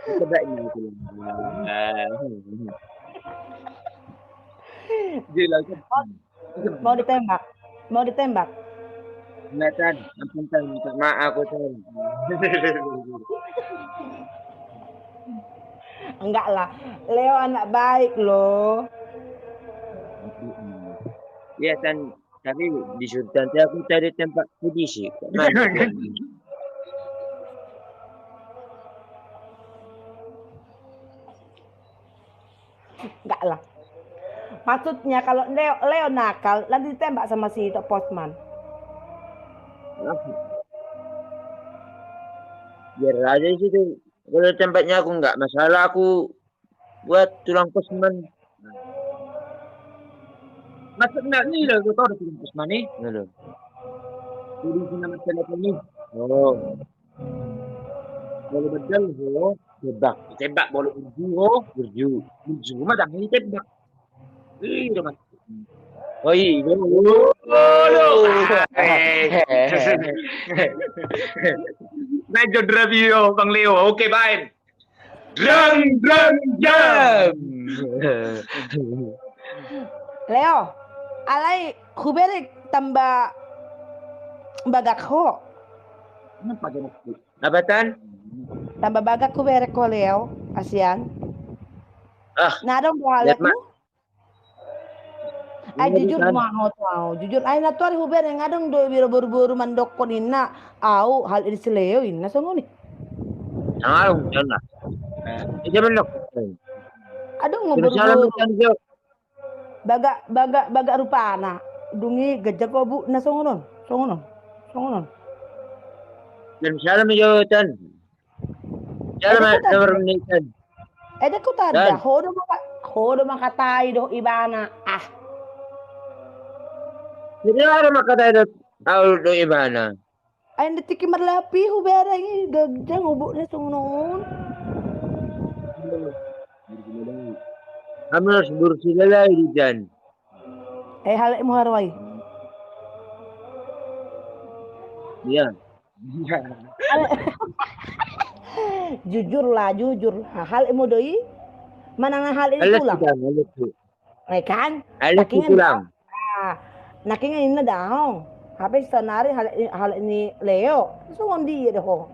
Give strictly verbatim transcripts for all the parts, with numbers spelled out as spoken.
Coba ini gitu. Gila. Mau ditembak? Mau ditembak? Enggak, Tan. Ampun, Tan. Minta maaf, aku, Tan. Enggak lah. Leo anak baik loh. Iya, Tan. Tapi disuruh tante aku cari tempat polisi. Enggak lah. Maksudnya kalau Leo, Leo nakal, nanti ditembak sama si Tok Posman. Biar aja di situ. Kalau tempatnya aku enggak masalah, aku buat tulang posman. Maksudnya ini loh, kau tahu tulang posman nih? Halo. Jadi sini nama telepon nih. Oh. Kalau bedal ho, tembak. Tembak, kalau urju ho, urju. Urju mah jangan ditembak. Iya, Mas. Oh iya. Nah, John Rabio, Bang Leo. Oke, baik. Drang, drang, drang. Leo, alai hubereng tamba bagak ho. Apa, Tan? Tamba bagak hubereng ho, Leo, asian. Ah, na adong do halak ma. Ai jujur ma ho tu au, jujur. Ai na tuari hubereng, adong do biro boru-boru mandokkon inna, au hal ini si Leo inna songon i. Adong, adong. Adong ma boru-boru. Bagak, bagak, bagak rupana. Dung i ganjang obu na songon on, songon on, songon on. Dan salam jo, Tan. Eda kutanda, ho do mangkatai dohot ibana. Ah. Jadi ho do mangkatai dohot ibana. Ai nda tiki marlapi hubereng i, ganjang obu na songon on. Hamu harus bersih lelai di jan. Eh, halak i muharwai. Iya. Jujur lah, jujur lah. Hal imo do i, manang hal ini tulang. Eh kan? Hal ini tulang. Nah, nangkin inna daong. Hape sonari hal ini Leo. Songon dia doho.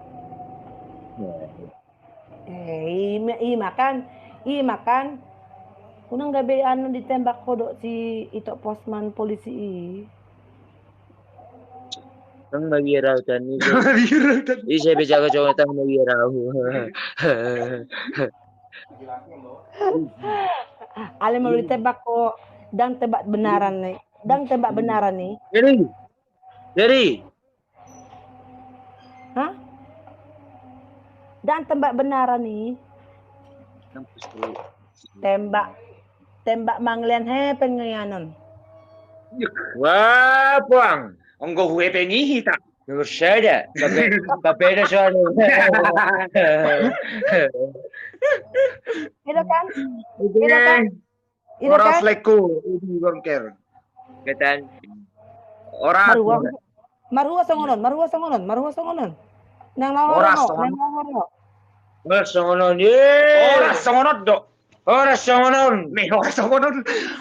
Eh, ima kan, ima kan. Unang gabe anu ditembak ho dohot si Ito Posman polisi i. Tang mabiar au, Tan. Mabiar au, Tan. Ise be jaga jongo, tang mabiar au. Ale malu ditembak ho, dang tembak benaran ni. Dang tembak benaran ni. Jadi, jadi. Hah? Dang tembak benaran ni. Tembak, tembak manglian hepeng nian on. Wah, puang. Anggo huhepeng i hita. Nomor sada. Papeda soal. Ida kan? Ida kan? Horas lekku, Edi Bongker. Ketan. Horas. Marhua songon on, marhua songon on, marhua songon on. Nang laho, horas songon on. Horas songon on, ye. Horas songon on do. Horas songon on. Nih, horas songon on.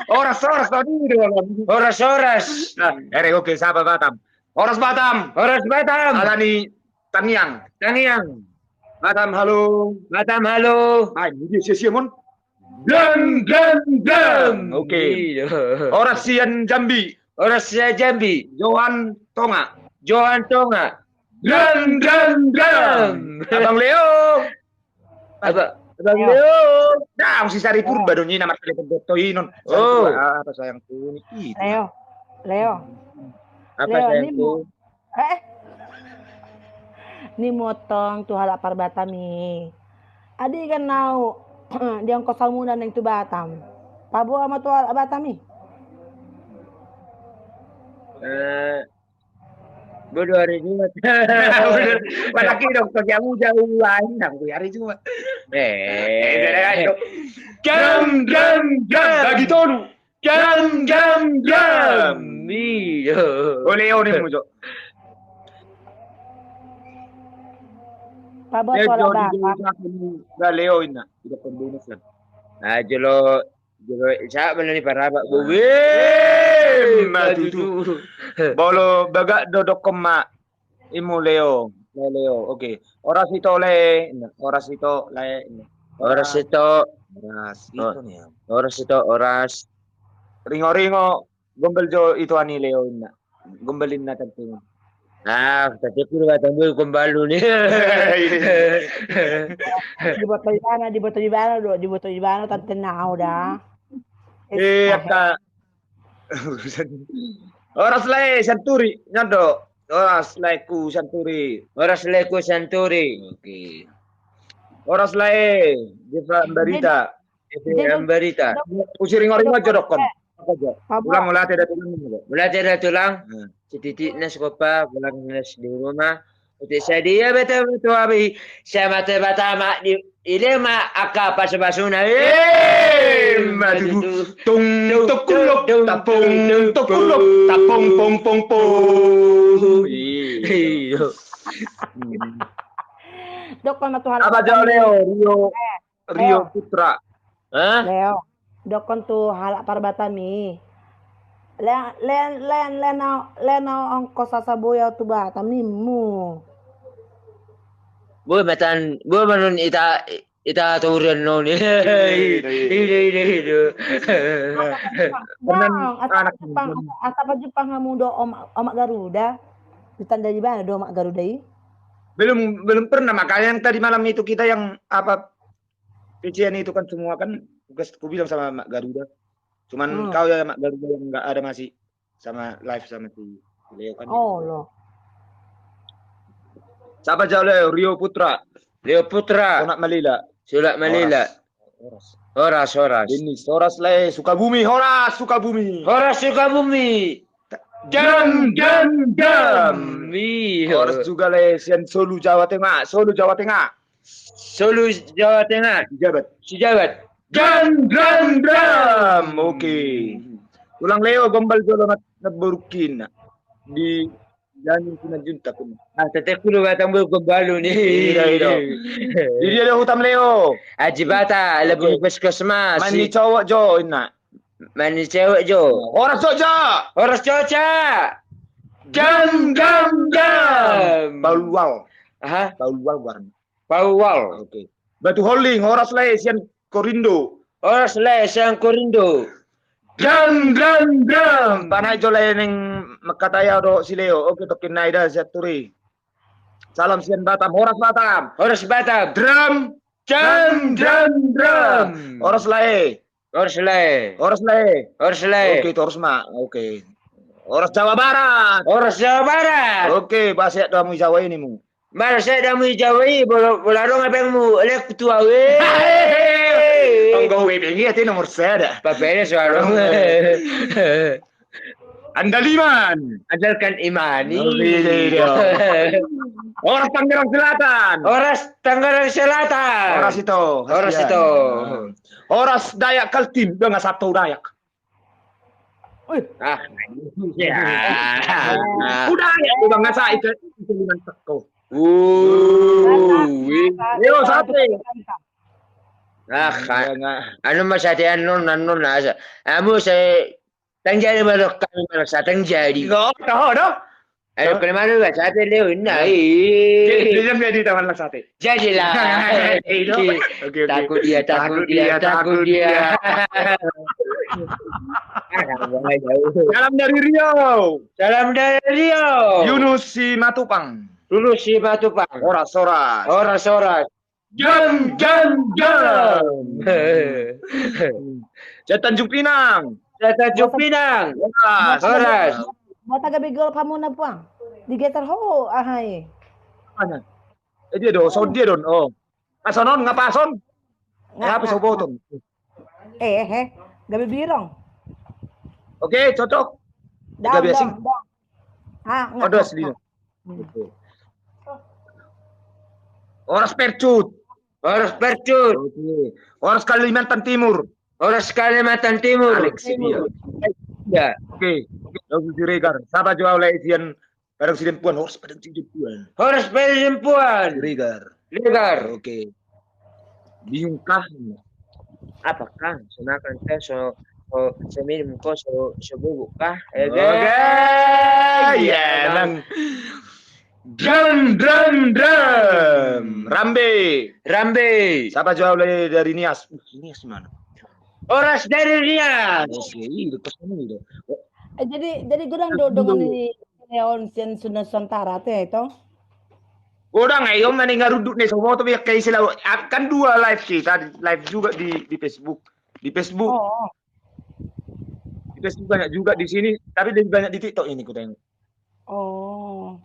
Horas, horas tadi do. Horas, horas. Nah, ere oke, sapa Batam? Horas Batam. Horas Batam. Alani tangiang. Tangiang. Batam halo. Batam halo. Nah, ini dia sia-sia mon. Dam, dam, dam. Oke. Horas sian Jambi. Horas sian Jambi. Johan Tonga. Johan Tonga. Dam, dam, dam. Abang Leo. Apa? Abang Leo. Dah, si Sari Purba do ni nama saya pemboto inon. Oh. Apa sayangku? Leo. Leo. Apa sayangku? Eh. Ni motong tu halak parbatam i. Adi kan nau di ongkos hamuna naeng tu Batam. Paboa ma tu halak Batam i. Eh, bodo hari Jumat. Padahal dong kau jauh-jauh lain nang hari Jumat. Eh. Jam jam jam. Bagi tolu. Jam, jam, jam. Iya. Oleh, oleh, muncul. Dia jolo di Batak. Jolo di Batak, Leo inna. Tidak pernah kan. Nah, jolo, jolo, siapa lagi parabak? Weh, matutu. Molo bagak do dokkon ma. Imu Leo, Leo, Leo. Oke. Horas ito lae, inna. Horas ito lae, inna. Horas ito. Horas ito ni. Horas ito, horas. Ringo-ringo. Gombal jo ito ani Leo inna. Gombal inna tantu. Ah, tapi aku udah batang gue gombal lu nih. Diboto ibana, diboto ibana do, diboto ibana tante nau da. Eh, akka. Horas lae Santuri, nyondo. Horas laeku Santuri. Horas laeku Santuri. Oke. Horas lae Deva Ambarita. Deva Ambarita. Usiring-oring aja dokkon. Ulang, ulang tidak tulang. Ulang tidak tulang. Sititik nas kopa, ulang nas di rumah. Otik sadia beta betua bi sama te batama di ile ma akka pasu-pasuna. Eh, matutu. Tung tung kuluk tapung tung kuluk tapung pong pong pong. Iyo. Dokkon ma tu halak. Apa jawab Leo? Rio. Rio Putra. Hah? Leo, dokkon tu halak Parbatam i. Leo, Leo, Leo, Leo, Leo, ongkos asa boi au tu Batam nimmu. Boi matan, boi manon ita, ita turian non. Ide, ide, ide. Asa pajumpang, asa pajumpang hamu do Omak, Omak Garuda. Ditandai ibana do Omak Garuda i. Belum, belum pernah, makanya yang tadi malam itu kita yang apa P C N itu kan semua kan, ku bilang sama Mak Garuda. Cuman kau ya Mak Garuda yang nggak ada masih sama live sama si Leo kan. Oh, lo. Siapa jawab Leo? Rio Putra. Rio Putra. Sonak Malila. Sonak Malila. Horas. Horas, horas. Ini horas lae Sukabumi, horas Sukabumi. Horas Sukabumi. Jam, jam, jam. Horas juga lae sian Solo Jawa Tengah, Solo Jawa Tengah. Solo Jawa Tengah. Sijabat. Sijabat. Jam, jam, jam. Oke. Tulang Leo gombal jolo na borukina. Di Jani Simanjuntak. Ah, tetek kulo batang bulu gombal ni. Iya, iya. Di dia ada hutam Leo. Aji Bata, lebih puskesmas. Mani cowok jo inna. Mani cewek jo. Horas Jogja. Horas Jogja. Jam, jam, jam. Paulual. Aha. Paulual warna. Paulual. Oke. Batu Holing, horas lae sian Korindo. Horas lae sian Korindo. Dram, dram, dram. Panai jo lae ning makatai au do si Leo. Oke, tokin nai da sian Turi. Salam sian Batam, horas Batam. Horas Batam. Dram. Dram, dram, dram. Horas lae. Horas lae. Horas lae. Horas lae. Oke, horas ma. Oke. Horas Jawa Barat. Horas Jawa Barat. Oke, ba sehat do hamu i Jawa i nimu. Ba sehat do hamu i Jawa i, bola, bola dong abangmu, lek tua we. Tonggo we bengi ate nomor sada. Papede suara. Andaliman. Andalkan iman. Horas Tangerang Selatan. Horas Tangerang Selatan. Horas ito. Horas ito. Horas Dayak Kaltim, dengan satu Dayak. Wih. Ah, iya. Udah ya, udah nggak sa itu, itu dengan teko. Uh, wih. Yo, sate. Ah, anu ma sate anu, anu na asa. Amu sai Tanjari ma dohot hami, Manang Sate, Tanjari. Enggak tahu dah. Ayo, kalau mana gak sate Leo, nah, jadi, jadi taman Manang Sate. Jadilah. Oke, oke. Takut dia, takut dia, takut dia. Salam dari Riau. Salam dari Riau. Yunus Simatupang. Yunus Simatupang. Horas, horas. Horas, horas. Jam, jam, jam. Saya Tanjung Pinang. Saya Tanjung Pinang. Horas. Horas. Buat agak begol kamu na puang. Digetar ho, ahai. Mana? Eh, dia do, so dia don. Oh. Asonon, ngapason? Ngapa soboton? Eh, eh, gabe birong. Oke, cocok. Gabe asing. Ah, odo asli. Horas Percut. Horas Percut. Oke. Horas Kalimantan Timur. Horas Kalimantan Timur. Alex Timur. Ya. Oke. Lagu Siregar. Siapa jual oleh Isian Padang Sidempuan? Horas Padang Sidempuan. Horas Padang Sidempuan. Siregar. Legar. Oke. Bingung kah? Apakah so makan kah, so, so, so minum kah, so, so bobok kah? Oke. Iya, nang. Drum, drum, drum. Rambe. Rambe. Siapa jauh dari Nias? Uh, Nias di mana? Horas dari Nias. Oke, iya, dekat sana gitu. Eh, jadi, jadi godang do dongan ni Leon sian Nusantara te, to? Godang, eh, om nani ngaruduk ne, so, mau tapi kayak istilah, kan dua live kita, live juga di, di Facebook. Di Facebook. Oh. Di Facebook banyak juga di sini, tapi lebih banyak di TikTok ini kutengok. Oh.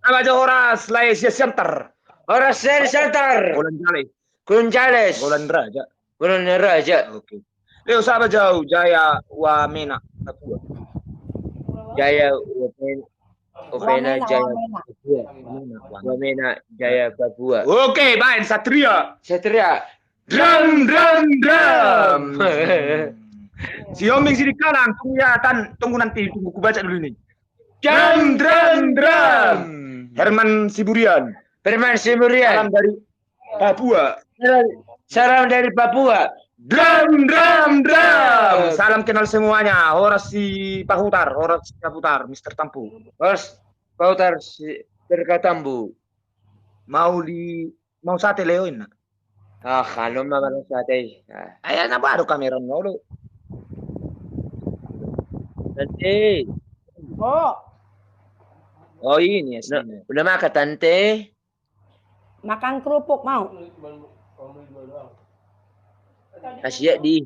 Apa aja horas, Lae Siantar. Horas Lae Siantar. Golan Jales. Golan Jales. Golan Raja. Golan Raja. Oke. Leo, siapa jauh? Jaya Wamena, Papua. Jaya Wamena, Wamena, Jaya Papua. Wamena, Jaya Papua. Oke, baen Satria. Satria. Drum, drum, drum. Si Ombing Sidikalang, tunggu ya, tan, tunggu nanti, tunggu ku baca dulu ini. Drum, drum, drum. Herman Siburian. Herman Siburian. Salam dari Papua. Salam, salam dari Papua. Drum, drum, drum. Salam kenal semuanya. Horas Sipahutar, horas Sipahutar, Mister Tampu. Horas Pahutar Sipahutar Tampu. Mau di, mau sate Leo inna. Ah, anu ma balas sate. Ah. Ayo, na baru kamera nolo. Tante. Oh. Oh, ini ya. Udah makan, Tante? Makan kerupuk mau. Kasih ya di.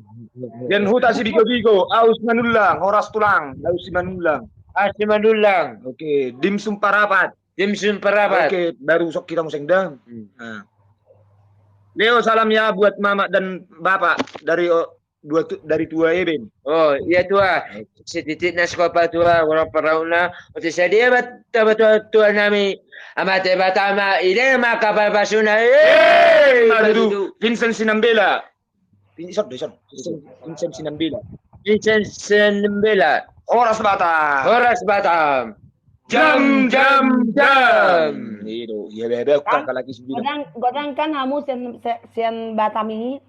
Dan huta Sibigo-bigo, Aus Manullang, horas tulang, Aus Manullang. Aus Manullang. Oke, dimsum parapat. Dimsum parapat. Oke, baru sok kita museng dang. Hmm. Nah. Leo, salam ya buat mama dan bapak dari, oh, dua tu, dari tua Eben. Oh, iya tua. Oke. Sititik na skopa tua, orang perauna. Oke, sadia bat, tama tua, tua nami. Amate batama, ide maka papasuna. Eh, madu. Vincent Sinambela. Vincent, Vincent, Vincent Sinambela. Vincent Sinambela. Horas Batam. Horas Batam. Jam, jam, jam. Itu, iya, bebe, kan, kan lagi sembilan. Godang, godang kan hamu sian, sian Batam i.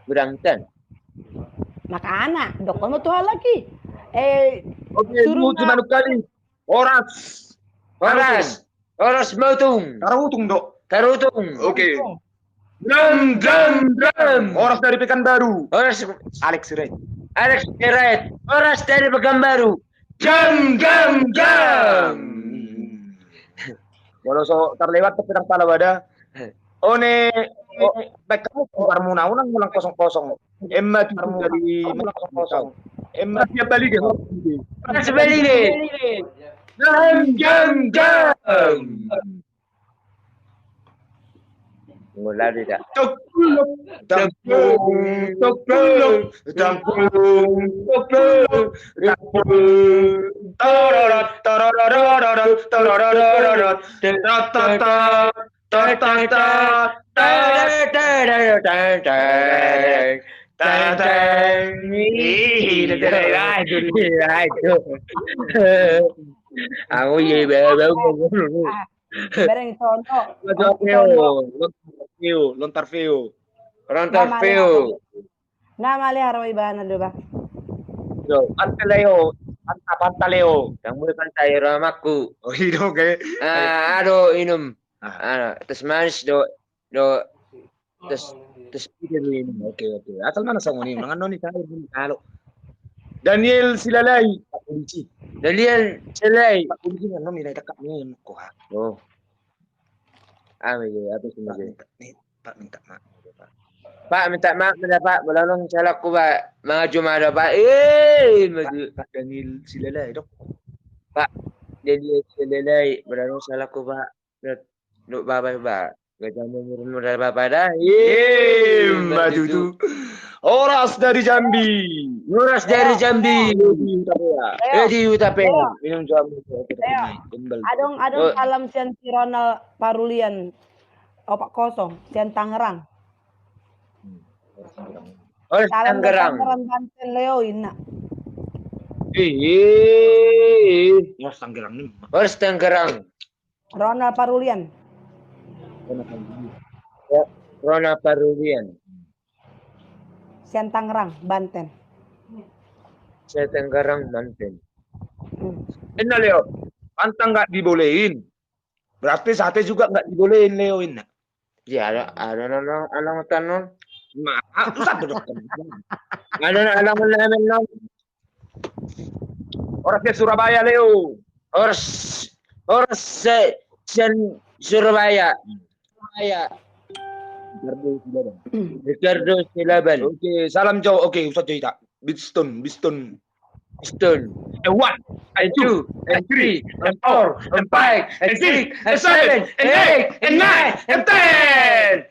Godang kan. Makana, dok hamu tu halak i. Eh, oke, suruh lu na- cuma kali. Horas. Horas. Horas Mautung. Tarutung, dok. Tarutung. Oke. Drum, drum, drum. Horas dari Pekanbaru. Horas. Alex Sirait. Alex Sirait. Horas dari Pekanbaru. Jam, jam, jam. Walau so terlewat, tapi nang pala wadah. One, baik kamu keluar muna, unang mulang kosong-kosong. Emma tu dari kosong. Emma dia balik deh. Mas balik deh. Jam, jam, jam. Mulai dah. Tok, tok, tok, tok, tok, tok, tok. Tororot, tororot, tororot, tororot, tororot. Tang, tang, tang, tang, tang, tang, tang, tang. Ih, itu, itu, itu. Aku iya, bau, bau, bau. Ah, bareng sono. Lontar Veo, Lontar Veo, Lontar Veo. Lontar Veo. Na male haro ibana do ba. Yo, Panta Leo, Panta, Panta Leo. Yang mulai Panta Leo amakku. Oh, iya dong, kayak. Ah, aduh, inum. Ah. Ah, teh manis do, do, teh, teh pide do ini. Oke, oke. Asal mana songon ini? Mangan noni tahu ini kalau. Daniel Silalai, Pak Polisi. Daniel Silalai. Pak Polisi kan noni naik dekat nih, kok. Oh. Ah, iya, apa sih, Mas? Pak, minta maaf, Pak. Pak, minta maaf, minta, Pak. Molo adong salahku, Pak. Maju, maju, Pak. Eh, maju. Pak, Pak Daniel Silalai, dok. Pak Daniel Silalai, molo adong salahku, Pak. Nuk, nuk, Bapak, Pak. Gajah murmur dari Bapak dah. Eh, maju tu. Horas dari Jambi. Horas dari Jambi. Edi Hutapea. Edi Hutapea. Minum jamu. Adong, adong salam sian si Ronald Parulian. Opat kosong, sian Tangerang. Hmm, Tangerang. Oh, salam Tangerang. Tangerang, Banten, Leo, inna. Ih, ih, ih. Wah, Tangerang ni. Oh, Tangerang. Ronald Parulian. Ya, Rona Parulian. Sian Tangerang, Banten. Sian Tangerang, Banten. Hmm. Inna Leo, pantang nggak dibolehin. Berarti sate juga nggak dibolehin Leo inna. Ya, ada, ada, ada, ada, ada, ada, ada. Nah, susah dong. Ada, ada, ada, ada, ada. Horas sian Surabaya, Leo. Horas, horas sian, sian Surabaya. Surabaya. Ricardo Silaban. Ricardo Silaban. Oke, salam jauh. Oke, usah cerita. Biston, Biston. Biston. Eh, one, and two, and three, and four, and five, and six, and seven, and eight, and nine, and ten.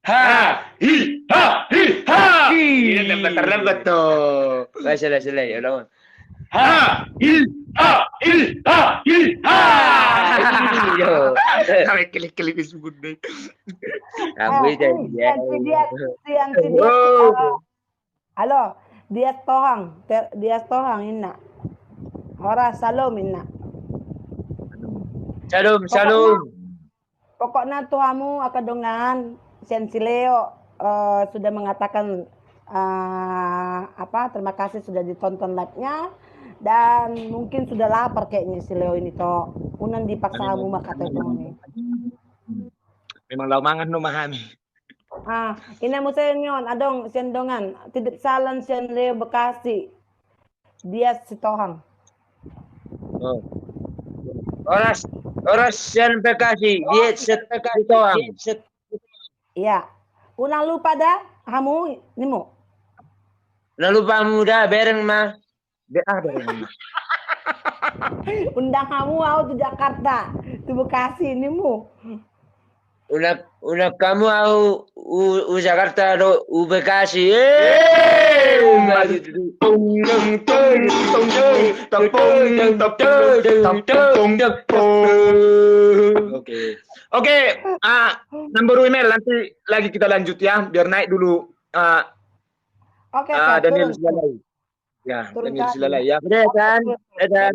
Ha, hi, ha, hi, ha. Ini lambat, terlambat tuh. Baik, selai, selai, ya, lawan. Ha, hi, ha, hi, ha, hi, ha. Iyo. Sampai klik-klik disebut deh. Aku itu, eh, ya. Sian si dia, sian si dia. Halo, Dias Tohang, Dias Tohang inna. Horas, salam inna. Salam, salam. Pokokna tu hamu angka dongan, sian si Leo, eh, sudah mengatakan, eh, apa, terima kasih sudah ditonton live-nya, dan mungkin sudah lapar kayaknya si Leo ini, toh. Unang dipaksa hamu makan teh ini. Memang laho mangan nama hami. Ah, inna muse on, adong sian dongan, titip salam sian Leo Bekasi. Dias Sitohang. Oh. Horas, horas sian Bekasi, Dias Sitohang. Iya. Unang lupa da hamu, ninmu. Unang lupa hamu da, bereng ma. Be, ah, bereng ma. Undang hamu au tu Jakarta, tu Bekasi, ninmu. Undang, undang hamu au, u, u Jakarta do, u Bekasi. Eh, Bekasi. Oke. Oke, ah, number email, nanti lagi kita lanjut ya, biar naik dulu, ah, oke, ah, Daniel Silalai. Ya, Daniel Silalai ya. Udah ya, Tan? Udah, Tan?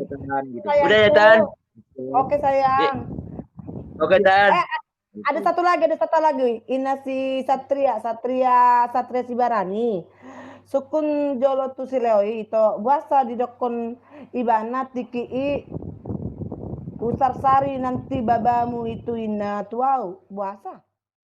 Udah ya, Tan? Oke, sayang. Oke, Tan. Eh, ada satu lagi, ada satu lagi. Inna si Satria, Satria, Satria Sibarani. Sungkun jolo tu si Leo i, ito, boasa didokkon ibana tingki i, husarsari nanti babamu itu inna tu au, boasa?